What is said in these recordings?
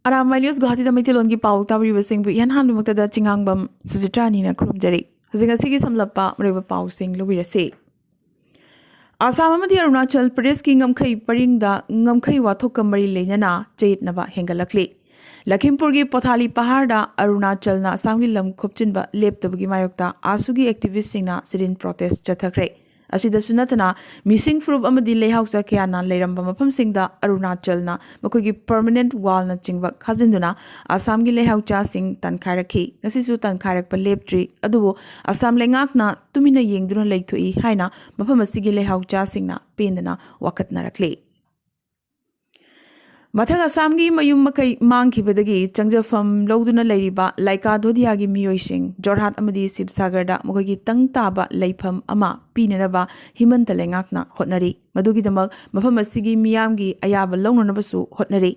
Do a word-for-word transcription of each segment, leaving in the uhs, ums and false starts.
Arambai news ꯒꯨꯋꯥꯍꯥꯇꯤꯗ ꯃꯩꯇꯩꯂꯣꯟꯒꯤ ꯄꯥꯎ ꯇꯥꯕꯤꯔꯤꯕꯁꯤꯡꯕꯨ ꯏꯍꯥꯟ ꯍꯥꯟꯕꯃꯛꯇꯗ ꯆꯤꯉꯥꯡꯕꯝ ꯁꯨꯖꯤꯇ꯭ꯔꯥꯅꯤꯅ ꯈꯨꯔꯨꯝꯖꯔꯤ꯫ ꯍꯧꯖꯤꯛ ꯉꯁꯤꯒꯤ ꯁꯝꯂꯞꯄ ꯃꯔꯨꯑꯣꯏꯕ ꯄꯥꯎꯁꯤꯡ ꯂꯧꯕꯤꯔꯁꯤ꯫ ꯑꯁꯥꯝ ꯑꯃꯗꯤ ꯑꯔꯨꯅꯥꯆꯜ ꯄ꯭ꯔꯗꯦꯁꯀꯤ ꯉꯝꯈꯩ ꯄꯔꯤꯡꯗ ꯉꯝꯈꯩ ꯋꯥꯊꯣꯛꯀ ꯃꯔꯤ ꯂꯩꯅꯅ ꯆꯌꯦꯠꯅꯕ ꯍꯦꯟꯒꯠꯂꯛꯂꯤ꯫ ꯂꯈꯤꯝꯄꯨꯔꯒꯤ ꯄꯣꯊꯥꯂꯤ ꯄꯍꯥꯔꯗ ꯑꯔꯨꯅꯥꯆꯜꯅ ꯑꯁꯥꯝꯒꯤ ꯂꯝ ꯈꯣꯞꯆꯤꯟꯕ ꯂꯦꯞꯇꯕꯒꯤ ꯃꯥꯌꯣꯛꯇ ꯑꯥꯁꯨꯒꯤ ꯑꯦꯛꯇꯤꯚꯤꯁꯁꯤꯡꯅ ꯁꯤꯠ ꯏꯟ ꯄ꯭ꯔꯣꯇꯦꯁ ꯆꯠꯊꯈ꯭ꯔꯦ꯫ ꯑꯁꯤꯗꯁꯨ ꯅꯠꯇꯅ ꯃꯤꯁꯤꯡ ꯐꯨꯔꯨꯞ ꯑꯃꯗꯤ ꯂꯩꯍꯥꯎꯆꯥ ꯀꯌꯥꯅ ꯂꯩꯔꯝꯕ ꯃꯐꯝꯁꯤꯡꯗ ꯑꯔꯨꯅꯥꯆꯜꯅ ꯃꯈꯣꯏꯒꯤ ꯄꯔꯃꯅꯦꯟꯠ ꯋꯥꯜꯅꯆꯤꯡꯕ ꯈꯥꯖꯤꯟꯗꯨꯅ ꯑꯁꯥꯝꯒꯤ ꯂꯩꯍꯥꯎꯆꯥꯁꯤꯡ ꯇꯥꯟꯈꯥꯏꯔꯛꯈꯤ꯫ ꯉꯁꯤꯁꯨ ꯇꯥꯟꯈꯥꯏꯔꯛꯄ ꯂꯦꯞꯇ꯭ꯔꯤ, ꯑꯗꯨꯕꯨ ꯑꯁꯥꯝ ꯂꯩꯉꯥꯛꯅ ꯇꯨꯃꯤꯟꯅ ꯌꯦꯡꯗꯨꯅ ꯂꯩꯊꯣꯛꯏ ꯍꯥꯏꯅ ꯃꯐꯝ ꯑꯁꯤꯒꯤ ꯂꯩꯍꯥꯎꯆꯥꯁꯤꯡꯅ ꯄꯦꯟꯗꯅ ꯋꯥꯀꯠꯅꯔꯛꯂꯤ꯫ ꯃꯊꯛ ꯑꯁꯥꯝꯒꯤ ꯃꯌꯨꯝ ꯃꯀꯩ ꯃꯥꯡꯈꯤꯕꯗꯒꯤ ꯆꯪꯖꯐꯝ ꯂꯧꯗꯨꯅ ꯂꯩꯔꯤꯕ ꯂꯥꯏꯀꯥ ꯙꯣꯗꯤꯌꯥꯒꯤ ꯃꯤꯑꯣꯏꯁꯤꯡ ꯖꯣꯔꯍꯥꯠ ꯑꯃꯗꯤ ꯁꯤꯕꯁꯥꯒꯔꯗ ꯃꯈꯣꯏꯒꯤ ꯇꯪ ꯇꯥꯕ ꯂꯩꯐꯝ ꯑꯃ ꯄꯤꯅꯅꯕ ꯍꯤꯃꯟꯇ ꯂꯩꯉꯥꯛꯅ ꯍꯣꯠꯅꯔꯤ꯫ ꯃꯗꯨꯒꯤꯗꯃꯛ ꯃꯐꯝ ꯑꯁꯤꯒꯤ ꯃꯤꯌꯥꯝꯒꯤ ꯑꯌꯥꯕ ꯂꯧꯅꯅꯕꯁꯨ ꯍꯣꯠꯅꯔꯤ꯫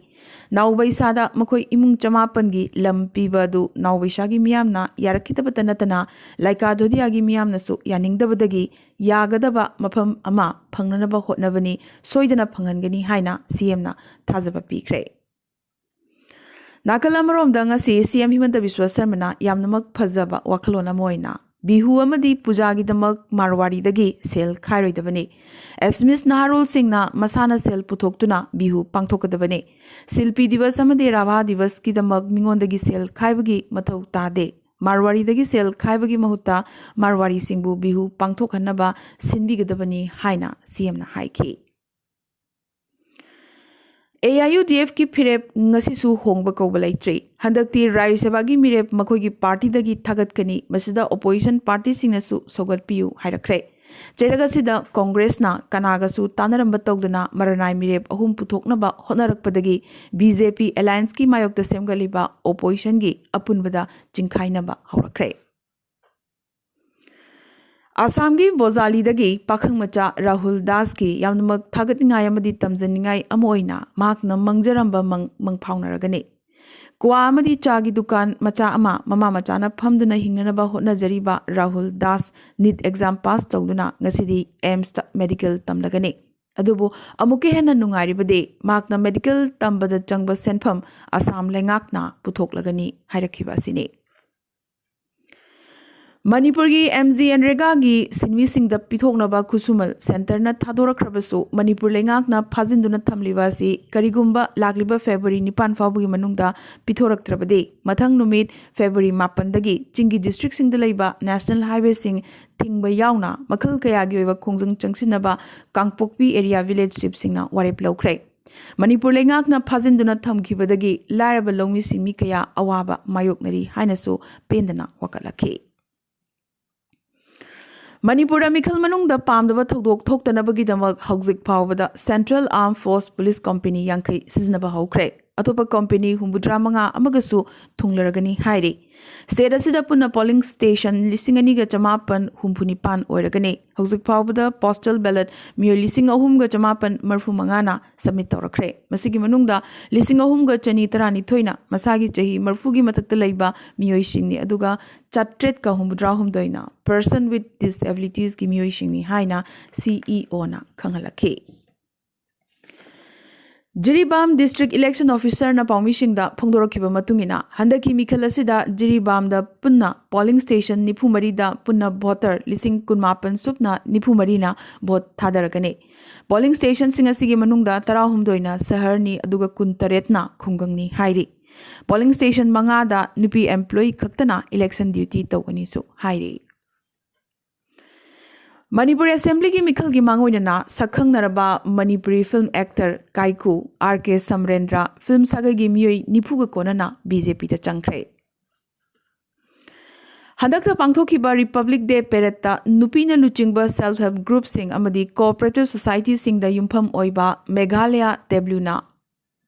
ꯅꯥꯎꯕꯩꯁꯥꯗ ꯃꯈꯣꯏ ꯏꯃꯨꯡ ꯆꯃꯥꯄꯟꯒꯤ ꯂꯝ ꯄꯤꯕ ꯑꯗꯨ ꯅꯥꯎꯕꯩꯁꯥꯒꯤ ꯃꯤꯌꯥꯝꯅ ꯌꯥꯔꯛꯈꯤꯗꯕꯇ ꯅꯠꯇꯅ ꯂꯥꯏꯀꯥ ꯙꯣꯗꯤꯌꯥꯒꯤ ꯃꯤꯌꯥꯝꯅꯁꯨ ꯌꯥꯅꯤꯡꯗꯕꯗꯒꯤ ꯌꯥꯒꯗꯕ ꯃꯐꯝ ꯑꯃ ꯐꯪꯅꯅꯕ ꯍꯣꯠꯅꯕꯅꯤ, ꯁꯣꯏꯗꯅ ꯐꯪꯍꯟꯒꯅꯤ ꯍꯥꯏꯅ ꯁꯤ ꯑꯦꯝꯅ ꯊꯥꯖꯕ ꯄꯤꯈ꯭ꯔꯦ꯫ ꯅꯥꯀꯜ ꯑꯃꯔꯣꯝꯗ ꯉꯁꯤ ꯁꯤ ꯑꯦꯝ ꯍꯤꯃꯟꯇ ꯕꯤꯁ꯭ꯋ ꯁꯔꯃꯅ ꯌꯥꯝꯅꯃꯛ ꯐꯖꯕ ꯋꯥꯈꯜꯂꯣꯟ ꯑꯃ ꯑꯣꯏꯅ ꯕꯤꯍꯨ ꯑꯃꯗꯤ ꯄꯨꯖꯥꯒꯤꯗꯃꯛ ꯃꯥꯔꯋꯥꯔꯤꯗꯒꯤ ꯁꯦꯜ ꯈꯥꯏꯔꯣꯏꯗꯕꯅꯤ꯫ ꯑꯦꯁꯃꯤꯁ ꯅꯍꯥꯔꯣꯜꯁꯤꯡꯅ ꯃꯁꯥꯅ ꯁꯦꯜ ꯄꯨꯊꯣꯛꯇꯨꯅ ꯕꯤꯍꯨ ꯄꯥꯡꯊꯣꯛꯀꯗꯕꯅꯤ꯫ ꯁꯤꯜꯄꯤ ꯗꯤꯕꯁ ꯑꯃꯗꯤ ꯔꯥꯚꯥ ꯗꯤꯕꯁꯀꯤꯗꯃꯛ ꯃꯤꯉꯣꯟꯗꯒꯤ ꯁꯦꯜ ꯈꯥꯏꯕꯒꯤ ꯃꯊꯧ ꯇꯥꯗꯦ꯫ ꯃꯥꯔꯋꯥꯔꯤꯗꯒꯤ ꯁꯦꯜ ꯈꯥꯏꯕꯒꯤ ꯃꯍꯨꯠꯇ ꯃꯥꯔꯋꯥꯔꯤꯁꯤꯡꯕꯨ ꯕꯤꯍꯨ ꯄꯥꯡꯊꯣꯛꯍꯟꯅꯕ ꯁꯤꯟꯕꯤꯒꯗꯕꯅꯤ ꯍꯥꯏꯅ ꯁꯤ ꯑꯦꯝꯅ ꯍꯥꯏꯈꯤ꯫ ꯑꯦ ꯑꯥꯏ ꯌꯨ ꯗꯤ ꯑꯦꯐꯀꯤ ꯐꯤꯔꯦꯞ ꯉꯁꯤꯁꯨ ꯍꯣꯡꯕ ꯀꯧꯕ ꯂꯩꯇ꯭ꯔꯤ꯫ ꯍꯟꯗꯛꯇꯤ ꯔꯥꯖ꯭ꯌ ꯁꯚꯥꯒꯤ ꯃꯤꯔꯦꯞ ꯃꯈꯣꯏꯒꯤ ꯄꯥꯔꯇꯤꯗꯒꯤ ꯊꯥꯒꯠꯀꯅꯤ꯫ ꯃꯁꯤꯗ ꯑꯣꯄꯣꯖꯤꯁꯟ ꯄꯥꯔꯇꯤꯁꯤꯡꯅꯁꯨ ꯁꯧꯒꯠꯄꯤꯌꯨ ꯍꯥꯏꯔꯛꯈ꯭ꯔꯦ꯫ ꯆꯩꯔꯛ ꯑꯁꯤꯗ ꯀꯣꯡꯒ꯭ꯔꯦꯁꯅ ꯀꯅꯥꯒꯁꯨ ꯇꯥꯟꯅꯔꯝꯕ ꯇꯧꯗꯅ ꯃꯔꯅꯥꯏ ꯃꯤꯔꯦꯞ ꯑꯍꯨꯝ ꯄꯨꯊꯣꯛꯅꯕ ꯍꯣꯠꯅꯔꯛꯄꯗꯒꯤ ꯕꯤ ꯖꯦ ꯄꯤ ꯑꯦꯂꯥꯏꯟꯁꯀꯤ ꯃꯥꯌꯣꯛꯇ ꯁꯦꯝꯒꯠꯂꯤꯕ ꯑꯣꯄꯣꯖꯤꯁꯟꯒꯤ ꯑꯄꯨꯟꯕꯗ ꯆꯤꯡꯈꯥꯏꯅꯕ ꯍꯧꯔꯛꯈ꯭ꯔꯦ꯫ ꯑꯁꯥꯝꯒꯤ ꯕꯣꯖꯥꯂꯤꯗꯒꯤ ꯄꯥꯈꯪ ꯃꯆꯥ ꯔꯥꯍꯨꯜ ꯗꯥꯁꯀꯤ ꯌꯥꯝꯅꯃꯛ ꯊꯥꯒꯠꯅꯤꯡꯉꯥꯏ ꯑꯃꯗꯤ ꯇꯝꯖꯅꯤꯡꯉꯥꯏ ꯑꯃ ꯑꯣꯏꯅ ꯃꯍꯥꯛꯅ ꯃꯪꯖꯔꯝꯕ ꯃꯪ ꯃꯪꯐꯥꯎꯅꯔꯒꯅꯤ꯫ ꯀ꯭ꯋꯥ ꯑꯃꯗꯤ ꯆꯥꯒꯤ ꯗꯨꯀꯥꯟ ꯃꯆꯥ ꯑꯃ ꯃꯃꯥ ꯃꯆꯥꯅ ꯐꯝꯗꯨꯅ ꯍꯤꯡꯅꯅꯕ ꯍꯣꯠꯅꯖꯔꯤꯕ Rahul Das NEET exam pass ꯇꯧꯗꯨꯅ ꯉꯁꯤꯗꯤ ꯑꯦꯝꯁꯇ ꯃꯦꯗꯤꯀꯦꯜ ꯇꯝꯂꯒꯅꯤ꯫ ꯑꯗꯨꯕꯨ ꯑꯃꯨꯛꯀ ꯍꯦꯟꯅ ꯅꯨꯡꯉꯥꯏꯔꯤꯕꯗꯤ ꯃꯍꯥꯛꯅ ꯃꯦꯗꯤꯀꯦꯜ ꯇꯝꯕꯗ ꯆꯪꯕ ꯁꯦꯟꯐꯝ ꯑꯁꯥꯝ ꯂꯩꯉꯥꯛꯅ ꯄꯨꯊꯣꯛꯂꯒꯅꯤ ꯍꯥꯏꯔꯛꯈꯤꯕ ꯑꯁꯤꯅꯤ꯫ ꯃꯅꯤꯄꯨꯔꯒꯤ MGNREGAꯒꯤ ꯁꯤꯟꯃꯤꯁꯤꯡꯗ ꯄꯤꯊꯣꯛꯅꯕ ꯈꯨꯠꯁꯨꯃꯜ ꯁꯦꯟꯇꯔꯅ ꯊꯥꯗꯣꯔꯛꯈ꯭ꯔꯕꯁꯨ, ꯃꯅꯤꯄꯨꯔ ꯂꯩꯉꯥꯛꯅ ꯐꯥꯖꯤꯟꯗꯨꯅ ꯊꯝꯂꯤꯕ ꯑꯁꯤ ꯀꯔꯤꯒꯨꯝꯕ ꯂꯥꯛꯂꯤꯕ ꯐꯦꯕ꯭ꯔꯨꯋꯥꯔꯤ ꯅꯤꯄꯥꯟ ꯐꯥꯎꯕꯒꯤ ꯃꯅꯨꯡꯗ ꯄꯤꯊꯣꯔꯛꯇ꯭ꯔꯕꯗꯤ, ꯃꯊꯪ ꯅꯨꯃꯤꯠ ꯐꯦꯕ꯭ꯔꯨꯋꯥꯔꯤ ꯃꯥꯄꯟꯗꯒꯤ ꯆꯤꯡꯒꯤ ꯗꯤꯁꯇ꯭ꯔꯤꯛꯁꯤꯡꯗ ꯂꯩꯕ ꯅꯦꯁꯅꯦꯜ ꯍꯥꯏꯋꯦꯁꯤꯡ ꯊꯤꯡꯕ ꯌꯥꯎꯅ ꯃꯈꯜ ꯀꯌꯥꯒꯤ ꯑꯣꯏꯕ ꯈꯣꯡꯖꯪ ꯆꯪꯁꯤꯟꯅꯕ ꯀꯥꯡꯄꯣꯛꯄꯤ ꯑꯦꯔꯤꯌꯥ ꯚꯤꯂꯦꯖ ꯆꯤꯞꯁꯤꯡꯅ ꯋꯥꯔꯦꯞ ꯂꯧꯈ꯭ꯔꯦ꯫ ꯃꯅꯤꯄꯨꯔ ꯂꯩꯉꯥꯛꯅ ꯐꯥꯖꯤꯟꯗꯨꯅ ꯊꯝꯈꯤꯕꯗꯒꯤ ꯂꯥꯏꯔꯕ ꯂꯧꯃꯤ ꯁꯤꯟꯃꯤ ꯀꯌꯥ ꯑꯋꯥꯕ ꯃꯥꯌꯣꯛꯅꯔꯤ ꯍꯥꯏꯅꯁꯨ ꯄꯦꯟꯗꯅ ꯋꯥꯀꯠꯂꯛꯈꯤ꯫ ꯃꯅꯤꯄꯨꯔꯗ ꯃꯤꯈꯜ ꯃꯅꯨꯡꯗ ꯄꯥꯝꯗꯕ ꯊꯧꯗꯣꯛ ꯊꯣꯛꯇꯅꯕꯒꯤꯗꯃꯛ ꯍꯧꯖꯤꯛ ꯐꯥꯎꯕꯗ Central Armed Force Police Company ꯌꯥꯡꯈꯩ ꯁꯤꯖꯤꯟꯅꯕ ꯍꯧꯈ꯭ꯔꯦ꯫ ꯑꯇꯣꯞꯄ ꯀꯝꯄꯦꯅꯤ ꯍꯨꯝꯐꯨꯇꯔꯥ ꯃꯉꯥ ꯑꯃꯒꯁꯨ ꯊꯨꯡꯂꯔꯒꯅꯤ ꯍꯥꯏꯔꯤ꯫ ꯁ꯭ꯇꯦꯠ ꯑꯁꯤꯗ ꯄꯨꯟꯅ ꯄꯣꯂꯤꯡ ꯁ꯭ꯇꯦꯁꯟ ꯂꯤꯁꯤꯡ ꯑꯅꯤꯒ ꯆꯃꯥꯄꯟ ꯍꯨꯝꯐꯨ ꯅꯤꯄꯥꯟ ꯑꯣꯏꯔꯒꯅꯤ꯫ ꯍꯧꯖꯤꯛ ꯐꯥꯎꯕꯗ ꯄꯣꯁꯇꯦꯜ ꯕꯦꯂꯠ ꯃꯤꯑꯣꯏ ꯂꯤꯁꯤꯡ ꯑꯍꯨꯝꯒ ꯆꯃꯥꯄꯟ ꯃꯔꯤꯐꯨ ꯃꯉꯥꯅ ꯁꯕꯃꯤꯠ ꯇꯧꯔꯛꯈ꯭ꯔꯦ꯫ ꯃꯁꯤꯒꯤ ꯃꯅꯨꯡꯗ ꯂꯤꯁꯤꯡ ꯑꯍꯨꯝꯒ ꯆꯅꯤ ꯇꯔꯥꯅꯤꯊꯣꯏꯅ ꯃꯁꯥꯒꯤ ꯆꯍꯤ ꯃꯔꯤꯐꯨꯒꯤ ꯃꯊꯛꯇ ꯂꯩꯕ ꯃꯤꯑꯣꯏꯁꯤꯡꯅꯤ, ꯑꯗꯨꯒ ꯆꯥꯇ꯭ꯔꯦꯠꯀ ꯍꯨꯝꯐꯨꯇꯔꯥꯍꯨꯝꯗꯣꯏꯅ Person with Disabilitiesꯀꯤ ꯃꯤꯑꯣꯏꯁꯤꯡꯅꯤ ꯍꯥꯏꯅ CEOꯅ ꯈꯪꯍꯜꯂꯛꯈꯤ꯫ ꯖꯤꯔꯤꯕꯥꯝ ꯗꯤꯁꯇ꯭ꯔꯤꯛ ꯏꯂꯦꯛꯁꯟ ꯑꯣꯐꯤꯁꯔꯅ ꯄꯥꯎꯃꯤꯁꯤꯡꯗ ꯐꯣꯡꯗꯣꯔꯛꯈꯤꯕ ꯃꯇꯨꯡ ꯏꯟꯅ, ꯍꯟꯗꯛꯀꯤ ꯃꯤꯈꯜ ꯑꯁꯤꯗ ꯖꯤꯔꯤꯕꯥꯝꯗ ꯄꯨꯟꯅ ꯄꯣꯂꯤꯡ ꯁ꯭ꯇꯦꯁꯟ ꯅꯤꯐꯨ ꯃꯔꯤꯗ ꯄꯨꯟꯅ ꯚꯣꯇꯔ ꯂꯤꯁꯤꯡ ꯀꯨꯟꯃꯥꯄꯟ ꯁꯨꯞꯅ ꯅꯤꯐꯨ ꯃꯔꯤꯅ ꯚꯣꯠ ꯊꯥꯗꯔꯒꯅꯤ꯫ ꯄꯣꯂꯤꯡ ꯁ꯭ꯇꯦꯁꯟꯁꯤꯡ ꯑꯁꯤꯒꯤ ꯃꯅꯨꯡꯗ ꯇꯔꯥꯍꯨꯝꯗꯣꯏꯅ ꯁꯍꯔꯅꯤ, ꯑꯗꯨꯒ ꯀꯨꯟꯇꯔꯦꯠꯅ ꯈꯨꯡꯒꯪꯅꯤ ꯍꯥꯏꯔꯤ꯫ ꯄꯣꯂꯤꯡ ꯁ꯭ꯇꯦꯁꯟ ꯃꯉꯥꯗ ꯅꯨꯄꯤ ꯑꯦꯝꯄ꯭ꯂꯣꯌꯤ ꯈꯛꯇꯅ ꯏꯂꯦꯛꯁꯟ ꯗ꯭ꯌꯨꯇꯤ ꯇꯧꯒꯅꯤꯁꯨ ꯍꯥꯏꯔꯤ꯫ ꯃꯅꯤꯄꯨꯔ ꯑꯦꯁꯦꯝꯕ꯭ꯂꯤꯒꯤ ꯃꯤꯈꯜꯒꯤ ꯃꯥꯡꯑꯣꯏꯅꯅ ꯁꯛꯈꯪꯅꯔꯕ ꯃꯅꯤꯄꯨꯔꯤ ꯐꯤꯜꯝ ꯑꯦꯛꯇꯔ ꯀꯥꯏꯀꯨ, R K Samrendra, ꯐꯤꯜꯝ ꯁꯥꯒꯩꯒꯤ ꯃꯤꯑꯣꯏ ꯅꯤꯐꯨꯒ ꯀꯣꯟꯅꯅ BJPꯗ ꯆꯪꯈ꯭ꯔꯦ꯫ ꯍꯟꯗꯛꯇ ꯄꯥꯡꯊꯣꯛꯈꯤꯕ ꯔꯤꯄꯕ꯭ꯂꯤꯛ ꯗꯦ ꯄꯦꯔꯦꯗꯇ ꯅꯨꯄꯤꯅ ꯂꯨꯆꯤꯡꯕ ꯁꯦꯜꯐ ꯍꯦꯜꯞ ꯒ꯭ꯔꯨꯞꯁꯤꯡ ꯑꯃꯗꯤ ꯀꯣꯑꯣꯄꯔꯦꯇꯤꯚ ꯁꯣꯁꯥꯏꯇꯤꯁꯤꯡꯗ ꯌꯨꯝꯐꯝ ꯑꯣꯏꯕ ꯃꯦꯘꯥꯂꯌꯥ ꯇꯦꯕ꯭ꯂꯨꯅ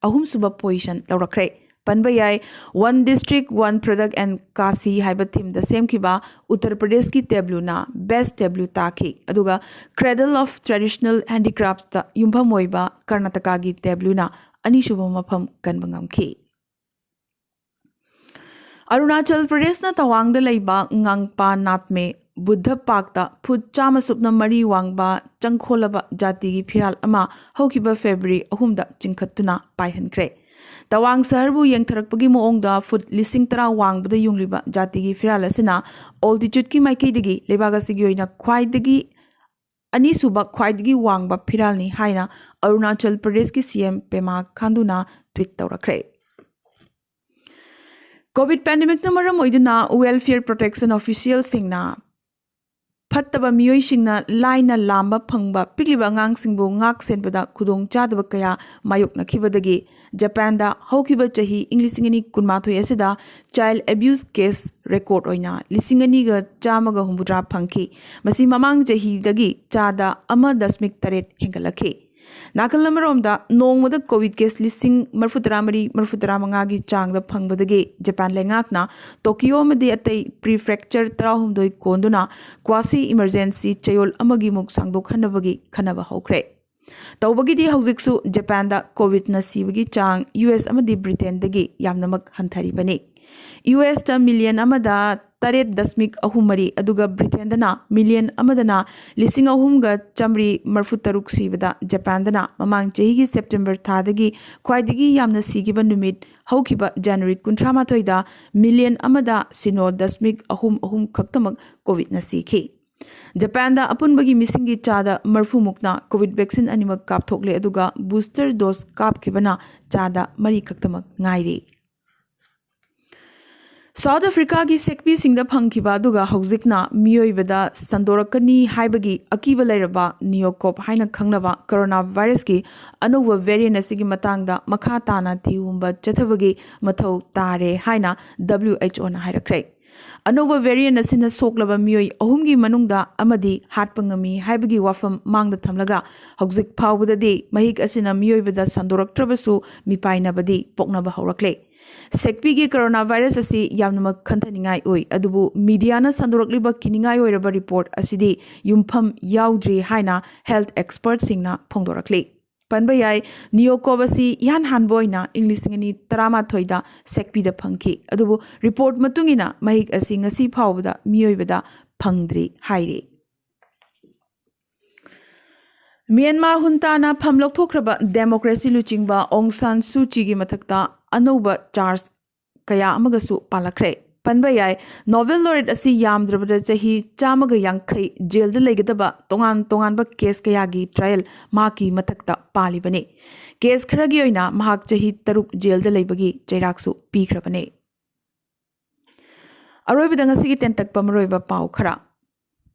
ꯑꯍꯨꯝꯁꯨꯕ ꯄꯣꯖꯤꯁꯟ ꯂꯧꯔꯛꯈ꯭ꯔꯦ꯫ ꯄꯟꯕ ꯌꯥꯏ, One District, One Product and Kashi ꯍꯥꯏꯕ ꯊꯤꯝꯗ ꯁꯦꯝꯈꯤꯕ ꯎꯠꯇꯔ ꯄ꯭ꯔꯗꯦꯁꯀꯤ ꯇꯦꯕ꯭ꯂꯨꯅ ꯕꯦꯁ ꯇꯦꯕ꯭ꯂꯨ ꯇꯥꯈꯤ, ꯑꯗꯨꯒ Cradle of Traditional Handicraftsꯇ ꯌꯨꯝꯐꯝ ꯑꯣꯏꯕ ꯀꯔꯅꯥꯇꯀꯥꯒꯤ ꯇꯦꯕ꯭ꯂꯨꯅ ꯑꯅꯤꯁꯨꯕ ꯃꯐꯝ ꯀꯟꯕ ꯉꯝꯈꯤ꯫ ꯑꯔꯨꯅꯥꯆꯜ ꯄ꯭ꯔꯗꯦꯁꯅ ꯇꯋꯥꯡꯗ ꯂꯩꯕ ꯉꯥꯡꯄꯥ ꯅꯥꯠꯃꯦ ꯕꯨꯙ ꯄꯥꯛꯇ ꯐꯨꯠ ꯆꯥꯝꯃ ꯁꯨꯞꯅ ꯃꯔꯤ ꯋꯥꯡꯕ ꯆꯪꯈꯣꯜꯂꯕ ꯖꯥꯇꯤꯒꯤ ꯐꯤꯔꯥꯜ ꯑꯃ ꯍꯧꯈꯤꯕ ꯐꯦꯕ꯭ꯔꯨꯋꯥꯔꯤ ꯑꯍꯨꯝꯗ ꯆꯤꯡꯈꯠꯇꯨꯅ ꯄꯥꯏꯍꯟꯈ꯭ꯔꯦ꯫ ꯇꯋꯥꯡ ꯁꯍꯔꯕꯨ ꯌꯦꯡꯊꯔꯛꯄꯒꯤ ꯃꯑꯣꯡꯗ ꯐꯨꯠ ꯂꯤꯁꯤꯡ ꯇꯔꯥ ꯋꯥꯡꯕꯗ ꯌꯨꯡꯂꯤꯕ ꯖꯥꯇꯤꯒꯤ ꯐꯤꯔꯥꯜ ꯑꯁꯤꯅ ꯑꯣꯜꯇꯤꯆꯨꯠꯀꯤ ꯃꯥꯏꯀꯩꯗꯒꯤ ꯂꯩꯕꯥꯛ ꯑꯁꯤꯒꯤ ꯑꯣꯏꯅ ꯈ꯭ꯋꯥꯏꯗꯒꯤ ꯑꯅꯤꯁꯨꯕ ꯈ꯭ꯋꯥꯏꯗꯒꯤ ꯋꯥꯡꯕ ꯐꯤꯔꯥꯜꯅꯤ ꯍꯥꯏꯅ ꯑꯔꯨꯅꯥꯆꯜ ꯄ꯭ꯔꯗꯦꯁꯀꯤ ꯁꯤ ꯑꯦꯝ ꯄꯦꯃꯥ ꯈꯥꯟꯗꯨꯅ ꯇ꯭ꯋꯤꯠ ꯇꯧꯔꯛꯈ꯭ꯔꯦ꯫ ꯀꯣꯚꯤꯗ ꯄꯦꯟꯗꯦꯃꯤꯛꯅ ꯃꯔꯝ ꯑꯣꯏꯗꯨꯅ ꯋꯦꯜꯐꯤꯌꯔ ꯄ꯭ꯔꯣꯇꯦꯛꯁꯟ ꯑꯣꯐꯤꯁꯤꯌꯦꯜꯁꯤꯡꯅ ꯐꯠꯇꯕ ꯃꯤꯑꯣꯏꯁꯤꯡꯅ ꯂꯥꯏꯅ ꯂꯥꯝꯕ ꯐꯪꯕ ꯄꯤꯛꯂꯤꯕ ꯑꯉꯥꯡꯁꯤꯡꯕꯨ ꯉꯥꯛ ꯁꯦꯟꯕꯗ ꯈꯨꯗꯣꯡ ꯆꯥꯗꯕ ꯀꯌꯥ ꯃꯥꯌꯣꯛꯅꯈꯤꯕꯗꯒꯤ ꯖꯄꯥꯟꯗ ꯍꯧꯈꯤꯕ ꯆꯍꯤ ꯏꯪ ꯂꯤꯁꯤꯡ ꯑꯅꯤ ꯀꯨꯟꯃꯥꯊꯣꯏ ꯑꯁꯤꯗ ꯆꯥꯏꯜ ꯑꯦꯕ꯭ꯌꯨꯁ ꯀꯦꯁ ꯔꯦꯀꯣꯔꯗ ꯑꯣꯏꯅ ꯂꯤꯁꯤꯡ ꯑꯅꯤꯒ ꯆꯥꯝꯃꯒ ꯍꯨꯝꯐꯨꯇꯔꯥ ꯐꯪꯈꯤ꯫ ꯃꯁꯤ ꯃꯃꯥꯡ ꯆꯍꯤꯗꯒꯤ ꯆꯥꯗ ꯑꯃ ꯗꯁꯃꯤꯛ ꯇꯔꯦꯠ ꯍꯦꯟꯒꯠꯂꯛꯈꯤ꯫ ꯅꯥꯀꯜ ꯑꯃꯔꯣꯝꯗ ꯅꯣꯡꯃꯗ ꯀꯣꯚꯤꯗ ꯀꯦꯁ ꯂꯤꯁꯤꯡ ꯃꯔꯤꯐꯨ ꯇꯔꯥꯃꯔꯤ, ꯃꯔꯤꯐꯨ ꯇꯔꯥꯃꯉꯥꯒꯤ ꯆꯥꯡꯗ ꯐꯪꯕꯗꯒꯤ ꯖꯄꯥꯟ ꯂꯩꯉꯥꯛꯅ ꯇꯣꯀꯤꯌꯣ ꯑꯃꯗꯤ ꯑꯇꯩ ꯄ꯭ꯔꯤꯐꯦꯛꯆꯔ ꯇꯔꯥꯍꯨꯝꯗꯣꯏ ꯀꯣꯟꯗꯨꯅ ꯀ꯭ꯋꯥꯁꯤ ꯏꯃꯔꯖꯦꯟꯁꯤ ꯆꯌꯣꯜ ꯑꯃꯒꯤ ꯃꯨꯛ ꯁꯥꯡꯗꯣꯛꯍꯟꯅꯕꯒꯤ ꯈꯟꯅꯕ ꯍꯧꯈ꯭ꯔꯦ꯫ ꯇꯧꯕꯒꯤꯗꯤ ꯍꯧꯖꯤꯛꯁꯨ ꯖꯄꯥꯟꯗ ꯀꯣꯚꯤꯗꯅ ꯁꯤꯕꯒꯤ ꯆꯥꯡ ꯌꯨ ꯑꯦꯁ ꯑꯃꯗꯤ ꯕ꯭ꯔꯤꯇꯦꯟꯗꯒꯤ ꯌꯥꯝꯅꯃꯛ ꯍꯟꯊꯔꯤꯕꯅꯤ꯫ ꯌꯨ ꯑꯦꯁꯇ ꯃꯤꯂꯤꯌꯟ ꯑꯃꯗ ꯇꯔꯦꯠ ꯗꯁꯃꯤꯛ ꯑꯍꯨꯝ ꯃꯔꯤ, ꯑꯗꯨꯒ ꯕ꯭ꯔꯤꯇꯦꯟꯗꯅ ꯃꯤꯂꯤꯌꯟ ꯑꯃꯗꯅ ꯂꯤꯁꯤꯡ ꯑꯍꯨꯝꯒ ꯆꯥꯃꯔꯤ ꯃꯔꯤꯐꯨ ꯇꯔꯨꯛ ꯁꯤꯕꯗ ꯖꯄꯥꯟꯗꯅ ꯃꯃꯥꯡ ꯆꯍꯤꯒꯤ ꯁꯦꯞꯇꯦꯝꯕꯔ ꯊꯥꯗꯒꯤ ꯈ꯭ꯋꯥꯏꯗꯒꯤ ꯌꯥꯝꯅ ꯁꯤꯈꯤꯕ ꯅꯨꯃꯤꯠ ꯍꯧꯈꯤꯕ ꯖꯅꯋꯥꯔꯤ ꯀꯨꯟꯊ꯭ꯔꯥ ꯃꯥꯊꯣꯏꯗ ꯃꯤꯂꯤꯌꯟ ꯑꯃꯗ ꯁꯤꯅꯣ ꯗꯁꯃꯤꯛ ꯑꯍꯨꯝ ꯑꯍꯨꯝ ꯈꯛꯇꯃꯛ ꯀꯣꯚꯤꯗꯅ ꯁꯤꯈꯤ꯫ ꯖꯄꯥꯟꯗ ꯑꯄꯨꯟꯕꯒꯤ ꯃꯤꯁꯤꯡꯒꯤ ꯆꯥꯗ ꯃꯔꯤꯐꯨ ꯃꯨꯛꯅ ꯀꯣꯚꯤꯗ ꯚꯦꯛꯁꯤꯟ ꯑꯅꯤꯃꯛ ꯀꯥꯞꯊꯣꯛꯂꯦ, ꯑꯗꯨꯒ ꯕꯨꯁꯇꯔ ꯗꯣꯁ ꯀꯥꯞꯈꯤꯕꯅ ꯆꯥꯗ ꯃꯔꯤ ꯈꯛꯇꯃꯛ ꯉꯥꯏꯔꯤ꯫ ꯁꯥꯎꯠ ꯑꯐ꯭ꯔꯤꯀꯥꯒꯤ ꯁꯦꯛꯄꯤꯁꯤꯡꯗ ꯐꯪꯈꯤꯕ ꯑꯗꯨꯒ ꯍꯧꯖꯤꯛꯅ ꯃꯤꯑꯣꯏꯕꯗ ꯁꯟꯗꯣꯔꯛꯀꯅꯤ ꯍꯥꯏꯕꯒꯤ ꯑꯀꯤꯕ ꯂꯩꯔꯕ ꯅꯤꯑꯣꯀꯣꯞ ꯍꯥꯏꯅ ꯈꯪꯅꯕ ꯀꯣꯔꯣꯅꯥ ꯚꯥꯏꯔꯁꯀꯤ ꯑꯅꯧꯕ ꯚꯦꯔꯤꯌꯟ ꯑꯁꯤꯒꯤ ꯃꯇꯥꯡꯗ ꯃꯈꯥ ꯇꯥꯅ ꯊꯤꯍꯨꯝꯕ ꯆꯠꯊꯕꯒꯤ ꯃꯊꯧ ꯇꯥꯔꯦ ꯍꯥꯏꯅ ꯗꯕ꯭ꯂꯤꯎ ꯑꯩꯆ ꯑꯣꯅ ꯍꯥꯏꯔꯛꯈ꯭ꯔꯦ꯫ ꯑꯅꯧꯕ ꯚꯦꯔꯤꯌꯟ ꯑꯁꯤꯅ ꯁꯣꯛꯂꯕ ꯃꯤꯑꯣꯏ ꯑꯍꯨꯝꯒꯤ ꯃꯅꯨꯡꯗ ꯑꯃꯗꯤ ꯍꯥꯠꯄ ꯉꯝꯃꯤ ꯍꯥꯏꯕꯒꯤ ꯋꯥꯐꯝ ꯃꯥꯡꯗ ꯊꯝꯂꯒ ꯍꯧꯖꯤꯛ ꯐꯥꯎꯕꯗꯗꯤ ꯃꯍꯤꯛ ꯑꯁꯤꯅ ꯃꯤꯑꯣꯏꯕꯗ ꯁꯟꯗꯣꯔꯛꯇ꯭ꯔꯕꯁꯨ ꯃꯤꯄꯥꯏꯅꯕꯗꯤ ꯄꯣꯛꯅꯕ ꯍꯧꯔꯛꯂꯦ꯫ ꯁꯦꯛꯄꯤꯒꯤ ꯀꯣꯔꯣꯅꯥ ꯚꯥꯏꯔꯁ ꯑꯁꯤ ꯌꯥꯝꯅꯃꯛ ꯈꯟꯊꯅꯤꯡꯉꯥꯏ ꯑꯣꯏ, ꯑꯗꯨꯕꯨ ꯃꯤꯗꯤꯌꯥꯅ ꯁꯟꯗꯣꯔꯛꯂꯤꯕ ꯀꯤꯅꯤꯡꯉꯥꯏ ꯑꯣꯏꯔꯕ ꯔꯤꯄꯣꯔꯠ ꯑꯁꯤꯗꯤ ꯌꯨꯝꯐꯝ ꯌꯥꯎꯗ꯭ꯔꯤ ꯍꯥꯏꯅ ꯍꯦꯜꯊ ꯑꯦꯛꯁꯄꯔꯠꯁꯤꯡꯅ ꯐꯣꯡꯗꯣꯔꯛꯂꯤ꯫ ꯄꯟꯕ ꯌꯥꯏ, ꯅꯤꯑꯣꯀꯣꯞ ꯑꯁꯤ ꯏꯍꯥꯟ ꯍꯥꯟꯕ ꯑꯣꯏꯅ ꯏꯪ ꯂꯤꯁꯤꯡ ꯑꯅꯤ ꯇꯔꯥꯃꯥꯊꯣꯏꯗ ꯁꯦꯛꯄꯤꯗ ꯐꯪꯈꯤ, ꯑꯗꯨꯕꯨ ꯔꯤꯄꯣꯔꯠ ꯃꯇꯨꯡ ꯏꯟꯅ ꯃꯍꯤꯛ ꯑꯁꯤ ꯉꯁꯤ ꯐꯥꯎꯕꯗ ꯃꯤꯑꯣꯏꯕꯗ ꯐꯪꯗ꯭ꯔꯤ ꯍꯥꯏꯔꯤ꯫ ꯃ꯭ꯌꯥꯟꯃꯥꯔ ꯍꯨꯟꯇꯥꯅ ꯐꯝ ꯂꯧꯊꯣꯛꯈ꯭ꯔꯕ ꯗꯦꯃꯣꯀ꯭ꯔꯦꯁꯤ ꯂꯨꯆꯤꯡꯕ ꯑꯣꯡ ꯁꯥꯟ ꯁꯨ ꯆꯤꯒꯤ ꯃꯊꯛꯇ ꯑꯅꯧꯕ ꯆꯥꯔꯖ ꯀꯌꯥ ꯑꯃꯒꯁꯨ ꯄꯥꯜꯂꯛꯈ꯭ꯔꯦ꯫ ꯄꯟꯕ ꯌꯥꯏ, ꯅꯣꯕꯦꯜ ꯂꯣꯔꯦꯠ ꯑꯁꯤ ꯌꯥꯝꯗ꯭ꯔꯕꯗ ꯆꯍꯤ ꯆꯥꯝꯃꯒ ꯌꯥꯡꯈꯩ ꯖꯦꯜꯗ ꯂꯩꯒꯗꯕ ꯇꯣꯉꯥꯟ ꯇꯣꯉꯥꯟꯕ ꯀꯦꯁ ꯀꯌꯥꯒꯤ ꯇ꯭ꯔꯥꯌꯦꯜ ꯃꯍꯥꯛꯀꯤ ꯃꯊꯛꯇ ꯄꯥꯜꯂꯤꯕꯅꯤ꯫ ꯀꯦꯁ ꯈꯔꯒꯤ ꯑꯣꯏꯅ ꯃꯍꯥꯛ ꯆꯍꯤ ꯇꯔꯨꯛ ꯖꯦꯜꯗ ꯂꯩꯕꯒꯤ ꯆꯩꯔꯥꯛꯁꯨ ꯄꯤꯈ꯭ꯔꯕꯅꯤ꯫ ꯑꯔꯣꯏꯕꯗ ꯉꯁꯤꯒꯤ ꯇꯦꯟꯇꯛꯄ ꯃꯔꯨꯑꯣꯏꯕ ꯄꯥꯎ ꯈꯔ꯫